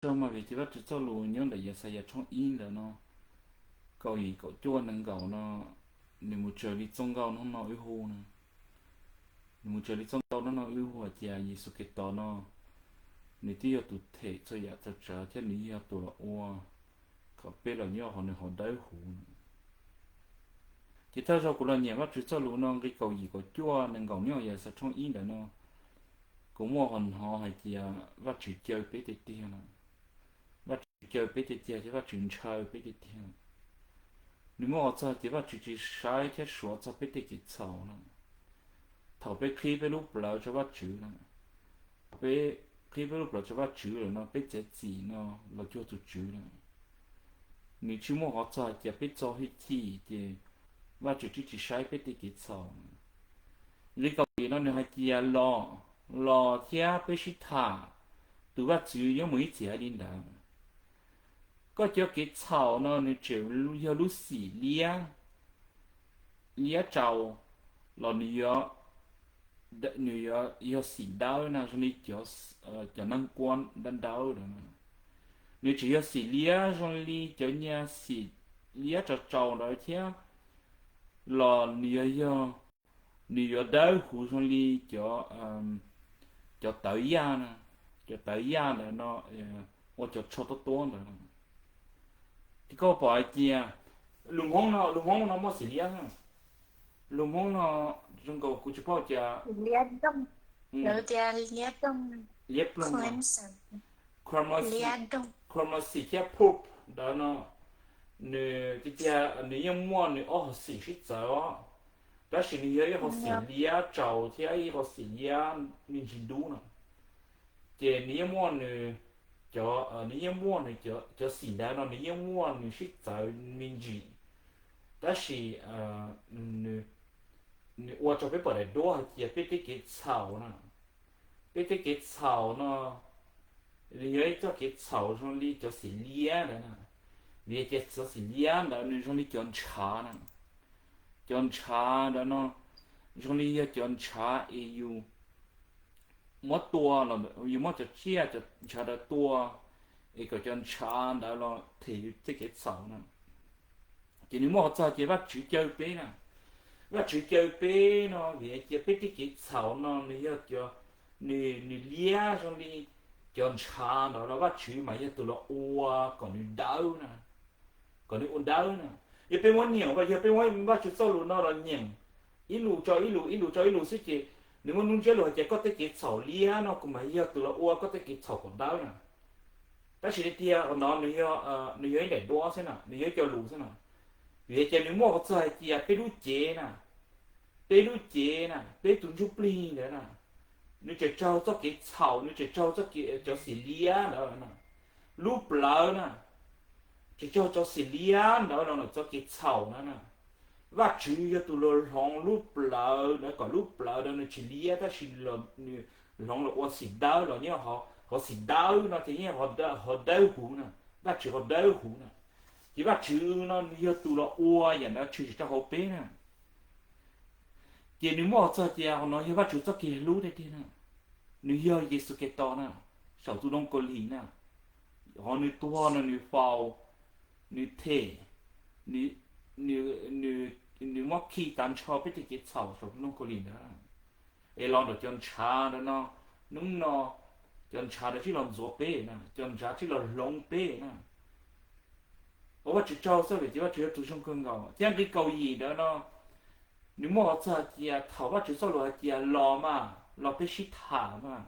Txog mas vim tias Vajtswv txoj lus nyob ntawm Yaxayas tshooj ib ntawd no, kaum yim kaum cuaj nees nkaum no, nws mus raws li txoj nkauj hnub no wb hu na. Nws mus raws li txoj nkauj hnub no wb hu hais tias Yexus Khetos no, nws twb yog tus them txhua yam txhua tsav thiab nws yog tus los ua kom peb los nyob hauv nws hauv dawb huv na. Ces thawj zaug kuv los nyeem Vajtswv txoj lus no nqi kaum yim kaum cuaj nees nkaum nyob Yaxayas tshooj ib ntawd no, kuv muaj qhov hnov hais tias Vajtswv caw peb tiag tiag na. Vajtswv caw peb tiag tiag thiab Vajtswv ntshaw peb tiag tiag. Nws muaj qhov txog tias Vajtswv tsis saib thiab suav txog peb tej kev txhaum na. Thaum peb qhib peb lub plawv rau Vajtswv na, peb qhib peb lub plawv rau Vajtswv lawm no, peb txiav txim no los cuag tus Tswv na, nws tsis muaj qhov txog hais tias peb txo hwj chim ces Vajtswv tsis tsis saib peb tej kev txhaum. Nqi kaum yim no nws hais tias los, los thiab peb sib tham, tus Vajtswv yuav mus ib txhis li ntawd. Koj cov kev txhaum no nws tseem yog lub xim liab, liab tsau, los nws yog, nws yog xim dawb na zoo li cov, cov neeg kua dawb dawb. Nws tseem yog xim liab zoo li cov nyuag xim liab tsau tsau ntawd thiab, los nws yog, yog, nws yuav dawb huv zoo li cov, cov tawv yaj na, cov tawv yaj ntawd no ua cov tsho tuab tuab ntawd. Ces koj pom hais tias lus Hmoob no, lus Hmoob no muaj xim liab na. Lus Hmoob no zoo nkaus kuv tsis paub cas. Liab ploog, chromacy thiab poop ntawd no, nws tiag tiag nws yeej muaj nws ob qho xim sib txawv os, tab sis nws yog ib qho xim liab tsau thiab ib qho xim liab me ntsis dub no. Ces nws yeej muaj nws cov, nws yeej muaj nws cov xim ntawd no nws yeej muaj nws sib txawv me ntsis, tab sis nws ua rau peb pom daim duab hais tias peb tej kev txhaum na, peb tej kev txhaum no nws yog ib txoj kev txhaum zoo li cov xim liab ntawd na. Vim tias cov xim liab ntawd nws zoo li cov ntshav na, cov ntshav ntawd no zoo li yog cov ntshav es yus muab tua los yus muab cov tsiaj cov ntshav ntawd tua es kom cov ntshav ntawd los them yus tej kev txhaum na. Ces nws muaj qhov txog tias Vajtswv caw peb na, Vajtswv caw peb no vim tias peb tej kev txhaum no nws yog, nws liab zoo li cov ntshav ntawd los Vajtswv mas yog tus los ua kom nws dawb na, kom nws ua dawb na. Yog peb muab nyeem, yog peb muab Vajtswv txoj lus no los nyeem ib lus rau ib lus, ib lus rau ib lus xwb ces nws muaj lub ntsiab lus hais tias koj tej kev txhaum liab no kuv mas yog tus los ua koj tej kev txhaum kom dawb na. Tab sis tiag tiag qhov no nws yog ib daim duab xwb na, nws yog ib co lus xwb na. Vim tias nws muaj qhov txog hais tias peb lub cev na, peb lub cev na, peb tus ntsuj plig ntawd na, nws tseem raug txoj kev txhaum, nws tseem raug txoj kev cov xim liab ntawd na. Lub plawv na, tseem raug cov xim liab ntawd los txoj kev txhaum na na. Vajtswv yog tus los hloov lub plawv ntawd kom lub plawv ntawd nws tsis liab tab sis nws hloov los ua xim dawb los nyob hauv xim dawb no ces yeej ho dawb huv na, Vajtswv ho dawb huv na. Ces Vajtswv no nws yog tus los ua yam ntawd tshwm sim rau hauv peb na. Ces nws muaj qhov txog tias qhov no yog Vajtswv txoj kev hlub tiag tiag na, nws yog Yexus Khetos na, saum tus ntoo kaus lim na, qhov nws tuag no nws faus, nws them, nws muab khi tag nrho peb tej kev txhaum saum tus ntoo kaus lim ntawd, es los ntawm cov ntshav ntawd no, hnub no cov ntshav ntawd thiaj los ntxuav peb na, cov ntshav thiaj los hloov peb na. Ua Vajtswv tsaug xwb vim tias Vajtswv yog tus zoo kawg nkaus. Thiab nqi kaum yim ntawd no, nws muaj qhov txog hais tias thaum Vajtswv txoj lus hais tias los mas, los peb sib tham mas,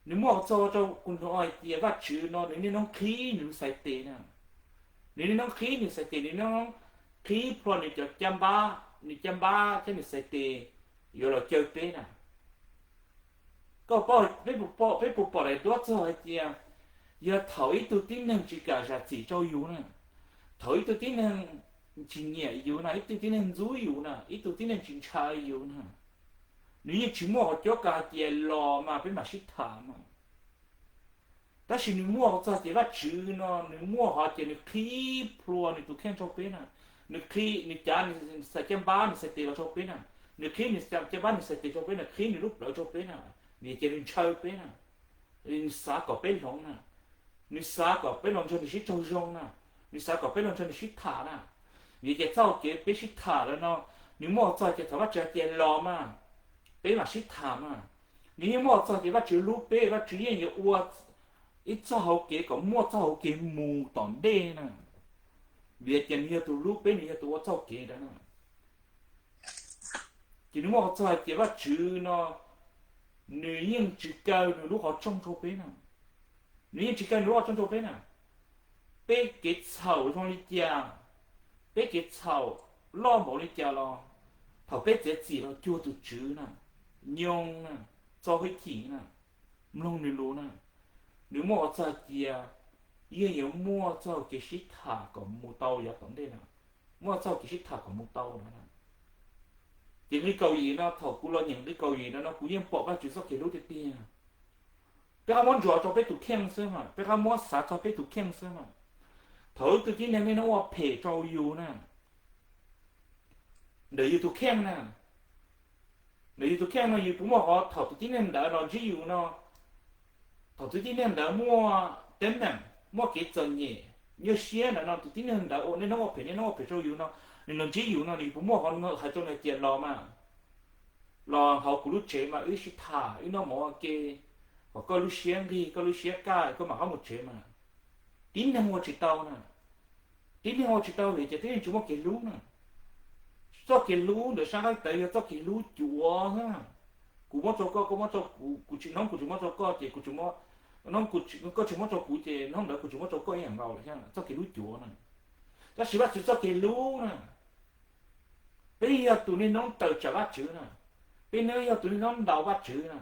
nws muaj qhov txog rau kuv hnov hais tias Vajtswv no nws niaj hnub qhib nws lub xaiv tes na, nws niaj hnub qhib nws xaiv tes, nws niaj hnub qhib plho nws cov caj npab, nws caj npab thiab nws xaiv tes yuav los caw peb na. Koj paub, peb puas pom daim duab txog hais tias yog thaum ib tug tib neeg tsis kam zam txim rau yus na, thaum ib tug tib neeg tsis nyiam yus na, ib tug tib neeg ntxub yus na, ib tug tib neeg tsis ntshaw yus na, nws yeej tsis muaj qhov cuab kav hais tias los mas peb mam sib tham mas. Tab sis nws muaj qhov txog hais tias Vajtswv no nws muaj qhov tias nws qhib plhuav nws tus kheej rau peb na, nws qhib, nws cav nws xaiv caj npab nws xaiv tes los rau peb na, nws qhib nws caj npab nws xaiv tes rau peb na, qhib nws lub plawv rau peb na, vim tias nws ntshaw peb na, nws xav kom peb hloov na. Nws xav kom peb los nrog nws sib raug zoo na, nws xav kom peb los nrog nws sib tham na. Vim tias txoj hau kev peb sib tham lawm no, nws muaj qhov txog tias thaum Vajtswv hais tias los mas, peb mam sib tham mas. Nws yeej muaj qhov txog tias Vajtswv hlub peb, Vajtswv yeej yuav ua ib txoj hau kev kom muaj txoj hau kev mus tom ntej na. Vim tias nws yog tus hlub peb, nws yog tus ua txoj hau kev ntawd na. Ces nws muaj qhov txog hais tias Vajtswv no, nws yeej tsis kaw nws lub qhov rooj rau peb na. Nws yeej tsis kaw nws lub qhov rooj rau peb na. Peb kev txhaum zoo li cas, peb kev txhaum loj npaum li cas los, thaum peb txiav txim los cuag tus Tswv na, nyoo na, txo hwj chim na, mloog nws lus na, nws muaj qhov txog hais tias yeej yuav muaj txoj hau kev sib tham kom mus tau yav tom ntej na, muaj txoj hau kev sib tham kom mus tau na. Ces nqe kaum yim no, thaum kuv los nyeem nqe kaum yim no no kuv yeej pom Vajtswv txoj kev hlub tiag tiag. Peb qab muab ntsuas rau peb tus kheej xwb mas, peb qab muab xav txog peb tus kheej xwb mas. Thaum tus tib neeg nej ua phem rau yus na, ntawm yus tus kheej na, ntawm yus tus kheej no yus puas muaj qhov thaum tus tib neeg ntawd los ntsib yus no, thaum tus tib neeg ntawd muaj teeb meem, muaj kev txom nyem, nyuaj siab ntawd no, tus tib neeg ntawd uas nej hnub ua phem, nej hnub ua phem rau yus no, nws los ntsib yus no, nws puas muaj qhov hais rau nws tias los mas, los hauv kuv lub tsev mas wb sib tham, wb noj mov ua ke, kom koj lub siab nqig, koj lub siab kaj, koj mam rov mus tsev mas. Tib neeg ua tsis tau na. Tib neeg ua tsis tau vim tias tib neeg tsis muaj kev hlub na. Txoj kev hlub ntawm sab nqaij tawv yog txoj kev hlub cuav xwb. Kuv muab rau koj, koj muab rau kuv, kuv tsis, hnub kuv tsis muab rau koj ces kuv tsis muab, hnub koj tsis muab rau kuv ces hnub ntawd kuv tsis muab rau koj ib yam nkaus lawm thiab, txoj kev hlub cuav na. Tab sis Vajtswv txoj kev hlub na, peb yog tus niaj hnub tawm tsam Vajtswv na, peb yog tus niaj hnub ntaus Vajtswv na,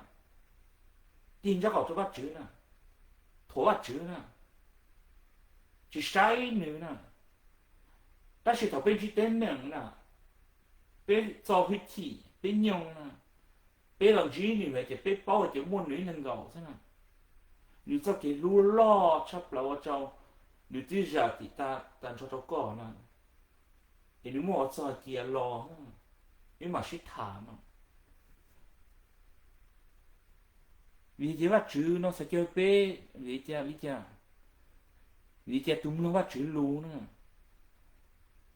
tig ntsab qaum rau Vajtswv na, thuam Vajtswv na, tsis saib nws na. Tab sis thaum peb ntsib teeb meem na, peb txo hwj chim, peb nyoog na, peb los ntsib nws lawm ces peb paub hais tias muaj nws ib leeg nkaus xwb na. Nws txoj kev hlub loj tshaj plaws ua rau nws twb zam txim tas nrho rau koj na, ces nws muaj qhov txog hais tias los, wb mam sib tham no. Vim tias Vajtswv no xav caw peb, vim tias, vim tias, vim tias tus mloog Vajtswv lus na,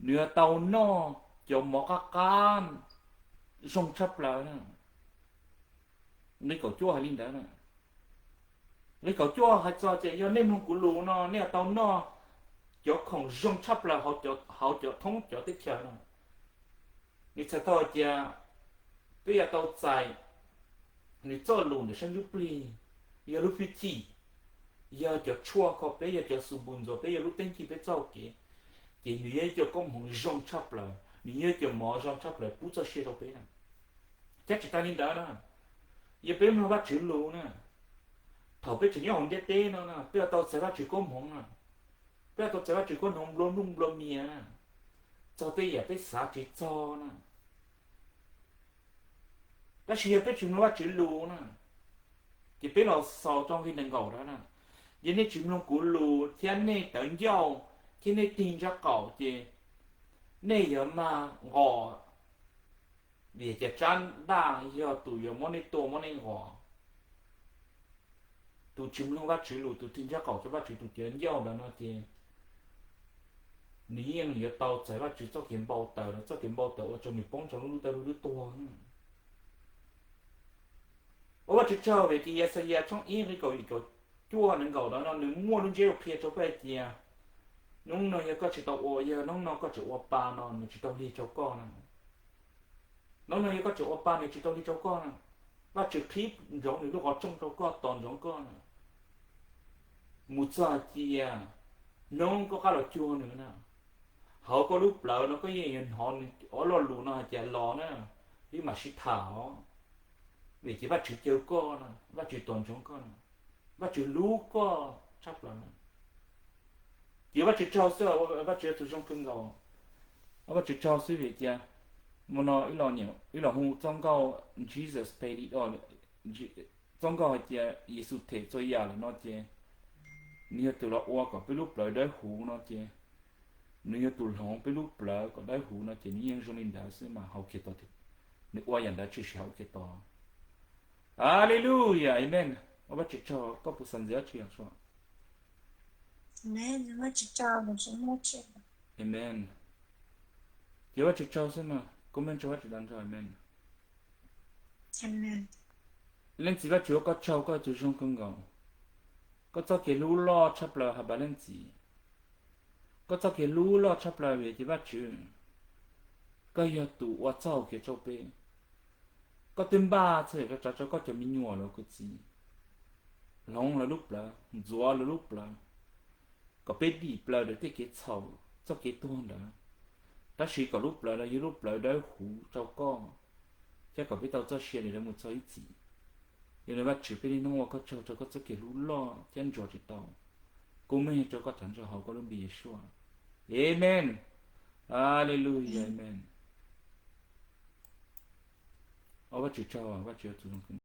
nws yuav tau noj cov mov qab qab zoo tshaj plaws na. Nqe kaum cuaj hais li ntawd na. Nqe kaum cuaj hais txog tias yog nej mloog kuv lus no nej yuav tau noj cov khoom zoo tshaj plaws hauv cov thoob cov teb chaws no. Nws txhais tau hais tias peb yuav tau txais nws txoj lus ntawm sab ntsuj plig, yog lub hwj chim, yog cov tshuaj kho peb, yog cov xu npus ntxuav peb, yog lub teeb ci peb txoj kev, ces nws yog ib co koob hmoov zoo tshaj plaws, nws yog ib co mov zoo tshaj plaws pub txoj sia rau peb na. Thiab tsis tas li ntawd na, yog peb mloog Vajtswv lus na, thaum peb tseem nyob hauv ntiaj teb no na peb yuav tau txais Vajtswv koob hmoov na, peb yuav tau txais Vajtswv koob hmoov nplua nuj nplua mias na, txog tej yam peb xav tsis txog na. Tab sis yog peb tsis mloog Vajtswv lus na, ces peb los xaus rau nqe nees nkaum ntawd na, yog nej tsis mloog kuv lus thiab nej tawv ncauj thiab nej tig ntsab qaum ces nej yuav mag nqos, vim tias tsab ntaj yog tus yuav muab nej tua muab nej nqos. Tus tsis mloog Vajtswv lus, tus tig ntsab qaum rau Vajtswv, tus tawv ncauj ntawd no ces nws yeej yuav tau txais Vajtswv txoj kev npau taws, txoj kev npau taws ua rau nws poob rau lub ntuj tawj lub tuag. Ua Vajtswv tsaug vim tias Yaxayas tshooj ib nqe kaum yim kaum cuaj nees nkaum ntawd no nws muaj lub ntsiab lus qhia rau peb hais tias hnub no yog koj tsis tau ua, yog hnub no koj tseem ua pa no nws tsis tau lig rau koj na. Hnub no yog koj tseem ua pa nws tsis tau lig rau koj na. Vajtswv qhib ntsoov nws lub qhov rooj rau koj, tos ntsoov koj na. Mus txog hais tias hnub koj qab los cuag nws na, hauv koj lub plawv no koj yeej yuav hnov nws ob lo lus no hais tias los na, wb mam sib tham os. Vim ces Vajtswv caw koj na, Vajtswv tos ntsoov koj na, Vajtswv hlub koj tshaj plaws na. Ces Vajtswv tsaug xwb, Vajtswv yog tus zoo kawg nkaus. Ua Vajtswv tsaug xwb vim tias hmo no wb los hu txoj nkauj Jesus paid it all, txoj nkauj hais tias Yexus them txhua yam lawm no ces nws yog tus los ua kom peb lub plawv dawb huv no ces nws yog tus hloov peb lub plawv kom dawb huv no ces nws yeej zoo li ntawd xwb mas hauv Khetos, nws ua yam ntawd tshwm sim hauv Khetos. Hallelujah, amen. Ua Vajtswv tsaug, koj puas xav ntxiv dab tsi os? Amen. Ces Vajtswv tsaug xwb mas, koj meej tsaug Vajtswv tag nrho. Amen. Leej txiv Vajtswv ua koj tsaug, koj yog tus zoo kawg nkaus. Koj txoj kev hlub loj tshaj plaws has pas leej txiv. Koj txoj kev hlub loj tshaj plaws vim ces Vajtswv, koj yog tus ua txoj hau kev rau peb. Koj twb npaj txhua yam rau tsav rau koj cov me nyuam los kuv txiv, hloov lawv lub plawv, ntxuav lawv lub plawv, kom peb dim plaws ntawm tej kev txhaum txoj kev tuag ntawd, tab sis kom lub plawv ntawd yog lub plawv dawb huv rau koj, thiab kom peb tau txoj sia li lawv mus txog ib txhis. Yog li Vajtswv peb niaj hnub ua koj tsaug rau koj txoj kev hlub loj thiab ntsuas tsis tau. Koj meej rau koj tag nrho hauv koj lub npe Yeshua. Amen. Hallelujah, amen. Ua Vajtswv tsaug, Vajtswv ua tus zoo kawg.